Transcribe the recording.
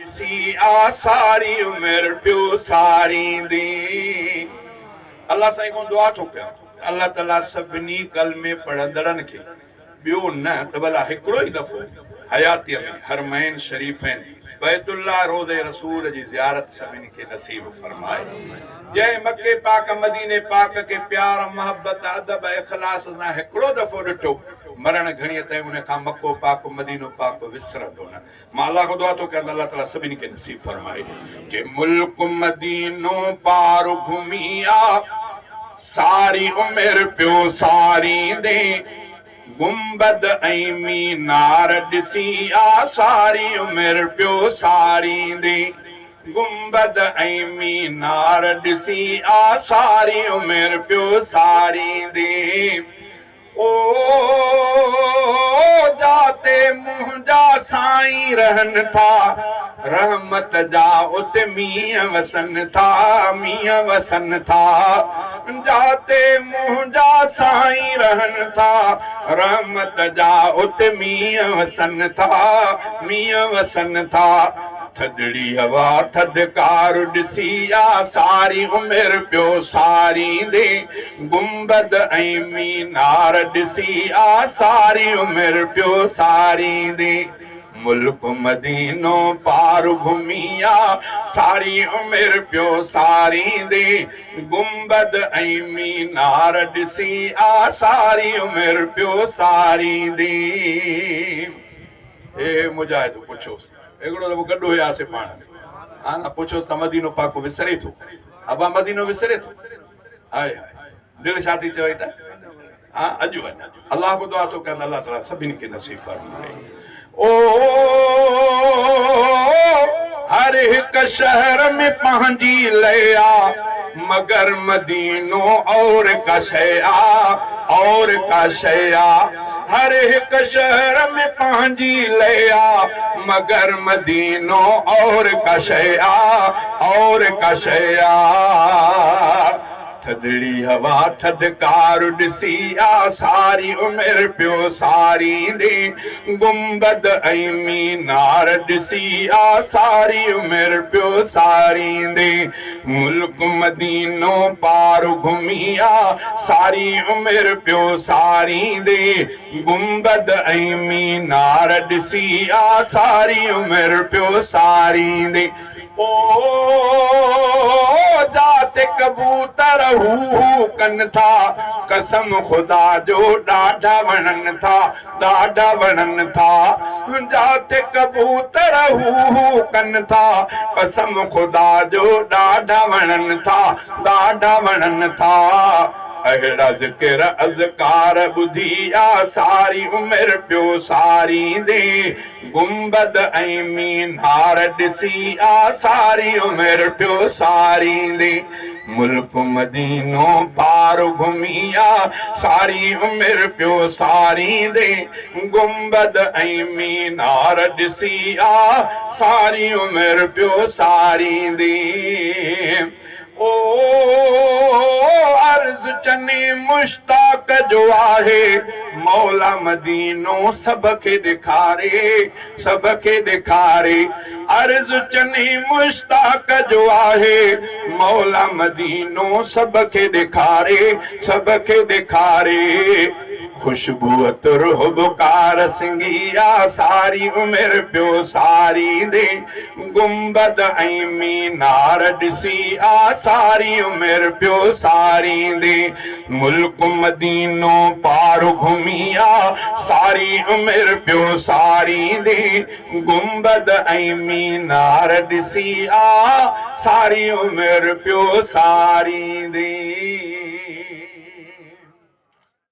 ڏسي آ ساري عمر پيو ساريندين. الله سائين کان دعا ٿو ڪيان ته الله تعالي سڀني ڪلمي پڙهندڙن کي ٻيو نه ته ڀلا هڪڙو ئي دفعو حياتيء ۾ حرمين شريفين بيت الله روضي رسول جي زيارت سڀني کي نصيب فرمائي. جنهن مڪي پاڪ مديني پاڪ کي پيار محبت ادب اخلاص سان هڪڙو دفعو ڏٺو مرڻ گهڙيء تائين ان کان مڪو پاڪ مدينو پاڪ وسرندو نه. مان الله کان دعا ٿو ڪيان ته الله تعالي سڀني کي نصيب فرمائي ڪي ملڪ مدينو پار گهمي آ ساري عمر پيو ساريندين گنبد ۽ مينار ڏسي آ ساري عمر پيو ساريندين گنبد ۽ مينار ڏسي آ ساري عمر پيو ساريندين او جاتي منهنجا سائين رهن ٿا، رحمت جا اتي مينهن وسن ٿا، مينهن وسن ٿا. جاتي منهنجا سائين رهن ٿا، رحمت جا اتي مينهن وسن ٿا، مينهن وسن ٿا. ٿڌڙي هوا ٿڌڪار ڏسي آ ساري عمر پيو ساريندي. گنبد ۽ مينار ڏسي آ ساري عمر پيو ساريندي. ملڪ مدينو پار گهمي آ ساري عمر پيو ساريندي. گنبد ۽ مينار ڏسي آ ساري عمر پيو ساريندي. اي مجاهد پڇوس هڪڙو دفعو گڏ هياسي پاڻ ۾ ها نه پڇوس ته مدينو پاڪ وسري ٿو ابا مدينو وسري ٿو هاء هاء دل ڇا ٿي چوي ته ها اڄ وڃ الله کان دعا ٿو ڪيان ته الله تعالي سڀني کي نصيب فرمائي او هر هڪ شهر ۾ پنهنجي لئي آ مگر مدينو اور ڪا شيء آ اور ڪا شيء آ هر هڪ شهر ۾ پنهنجي لئي آ مگر مدينو اور ڪا شيء آ اور ڪا شيء آ. ٿڌڙي هوا ٿڌڪار ڏسي آ ساري عمر پيو ساريندي. گنبد ۽ مينار ڏسي آ ساري عمر پيو ساريندي. ملڪ مدينو پار گهمي آ ساري عمر پيو ساريندي. گنبد ۽ مينار ڏسي آ ساري عمر پيو ساريندي. او جاتي ڪبوتر هو هو ڪن ٿا، قسم خدا جو ڏاڍا وڻن ٿا، ڏاڍا وڻن ٿا. جاتي ڪبوتر هو هو ڪن ٿا، قسم خدا جو ڏاڍا وڻن ٿا، ڏاڍا وڻن ٿا. اهڙا ذڪر اذڪار ٻڌي آ ساري عمر پيو ساريندين. گنبد ۽ مينار ڏسي آ ساري عمر پيو ساريندي. ملڪ مدينو پار گهمي آ ساري عمر پيو ساريندي. گنبد ۽ مينار ڏسي آ ساري عمر پيو ساريندي. او عرض چني مشتاق جو آهي، مولا مدينو سڀ کي ڏيکاري، سڀ کي ڏيکاري. عرض چني مشتاق جو آهي، مولا مدينو سڀ کي ڏيکاري، سڀ کي ڏيکاري. خوشبو عطر هٻڪار سنگهي آ ساري عمر پيو ساريندي. گنبد ۽ مينار ڏسي آ ساري عمر پيو ساريندي. ملڪ مدينو پار گهمي آ ساري عمر پيو ساريندي. گنبد ۽ مينار ڏسي آ ساري عمر پيو ساريندي.